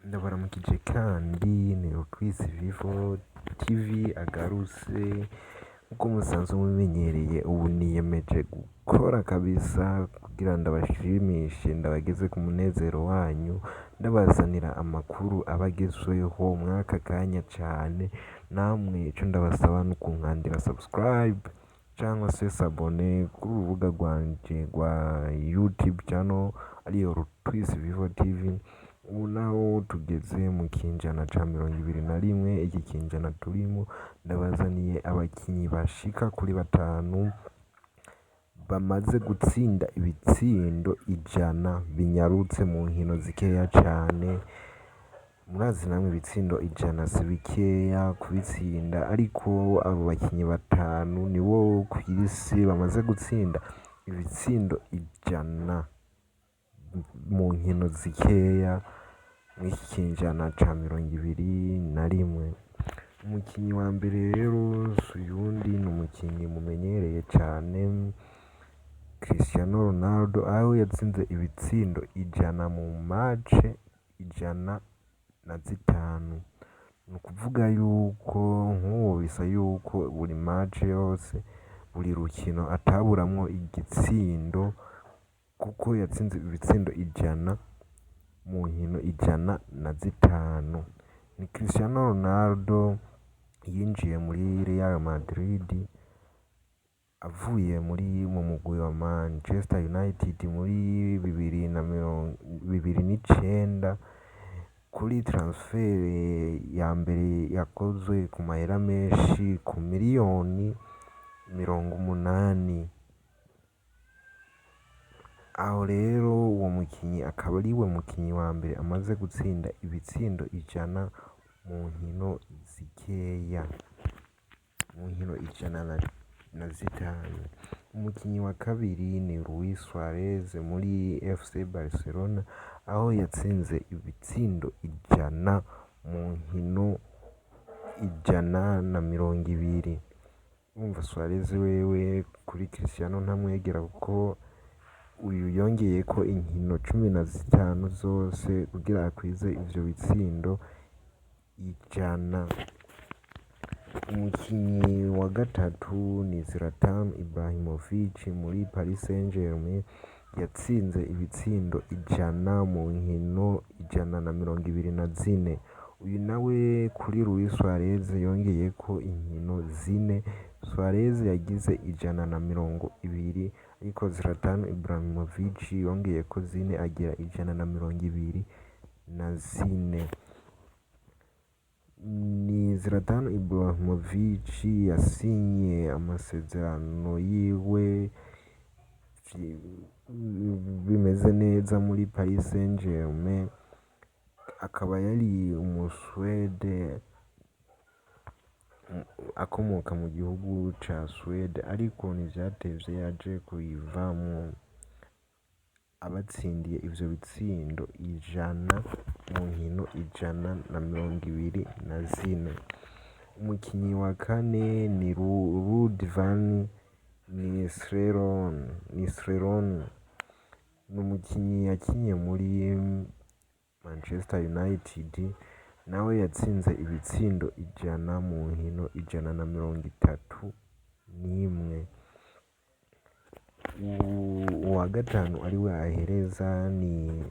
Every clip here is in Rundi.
Ndabaramukije kandi ni Chris Vivo TV agarutse. Nkuko musanzwe mubimenyereye, ubu niyemeje gukora kabisa kugira ndabashimishe, ndabageze ku munezero wanyu, ndabazanira amakuru aba agezweho mw'aka kanya cane. Namwe ico ndabasaba ni ukunkandira subscribe cyangwa se s'abonner kuri urubuga rwanje rwa YouTube channel, ariyo Chris Vivo TV. Ubu naho tugeze mu kinjana ca 21. Iki kinjana turimo, ndabazaniye abakinyi bashika kuri batanu bamaze gutsinda ibitsindo 100 binyarutse mu nkino zikeya cane. Murazi namwe, ibitsindo 100 si bikeya kubitsinda, ariko abo bakinyi batanu nibo kw'isi bamaze gutsinda ibitsindo 100 mu nkino zikeya mw'iki kinjana ca 21. Umukinyi wa mbere rero si uyundi, ni umukinyi mumenyereye cane, Cristiano Ronaldo, aho yatsinze ibitsindo 100 mu match 105. Ni ukuvuga yuko nk'ubu bisa yuko buri match yose, buri rukino, ataburamwo igitsindo, kuko yatsinze ibitsindo 100 mu nkino 105. Ni Cristiano Ronaldo yinjiye muri Real Madrid avuye muri mu mugwi wa Manchester United muri 2009, kuri transfer ya mbere yakozwe ku mahera menshi, ku miliyoni 80. Aho rero uwo mukinyi akaba ariwe mukinyi wa mbere amaze gutsinda ibitsindo 100 mu nkino zikeya, mu nkino 105. Umukinyi wa kabiri ni Luis Suarez muri FC Barcelona, aho yatsinze ibitsindo 100 mu nkino 120. Urumva Suarez wewe kuri Cristiano ntamwegera, kuko uyu yongeyeko inkino 15 zose kugira akwize ivyo bitsindo 100. Umukinyi wa gatatu ni Zlatan Ibrahimovic muri Paris Saint-Germain, yatsinze ibitsindo 100 mu nkino 124. Uyu nawe kuri Luis Suarez yongeyeko inkino zine. Suarez yagize 120, ariko Zlatan Ibrahimovic yongeyeko zine, agira 124. Ni Zlatan Ibrahimovic yasinye amasezerano yiwe bimeze neza muri Paris Saint-Germain, akaba yari Umuswede akomoka mu gihugu ca Suède, ariko ntivyatevye yaje kuyivamwo abatsindiye ivyo bitsindo 100 mu nkino 124. Umukinyi wa kane ni Ruud van Nistelrooy, ni umukinyi yakinye muri Manchester United, nawe yatsinze ibitsindo 100 mu nkino 131. Uwa gatanu ariwe ahereza ni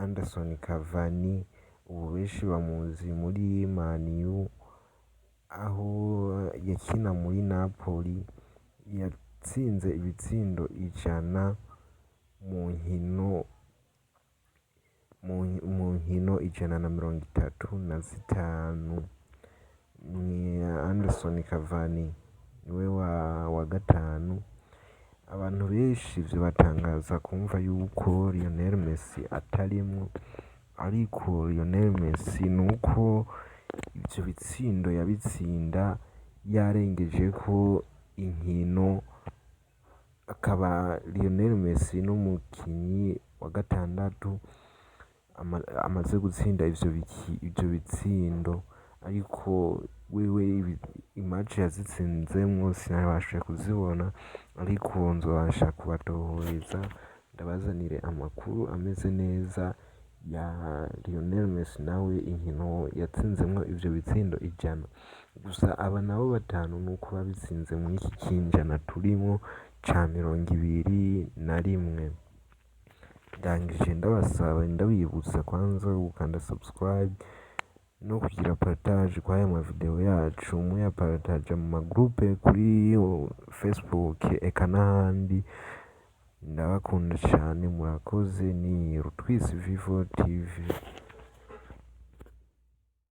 Edinson Cavani, ubu benshi bamuzi muri Man U, aho yakina muri Napoli. Yatsinze ibitsindo 100 mu nkino 135. Ni Edinson Cavani niwe wa gatanu. Abantu benshi vyobatangaza kumva yuko Lionel Messi atarimwo, ariko Lionel Messi nuko ivyo bitsindo yabitsinda yarengejeko inkino, akaba Lionel Messi n'umukinyi wa gatandatu amaze gutsinda ivyo bitsindo, ariko wewe i match yazitsinzemwo sinabashije kuzibona, ariko nzobasha kubatohoreza ndabazanire amakuru ameze neza. ya Lionel Messi, nawe inkino yatsinzemwo ivyo bitsindo 100. Gusa aba nabo batanu nuko babitsinze muri iki kinjana turimwo ca 21. Ndangije ndabasaba, ndabibutsa kwanza gukanda subscribe no kugira partage kw'aya mavideo yacu, muyapartaja mu magroupe kuri Facebook eka n'ahandi. Ndabakunda cane, murakoze. Ni Rutwisi Vivo TV.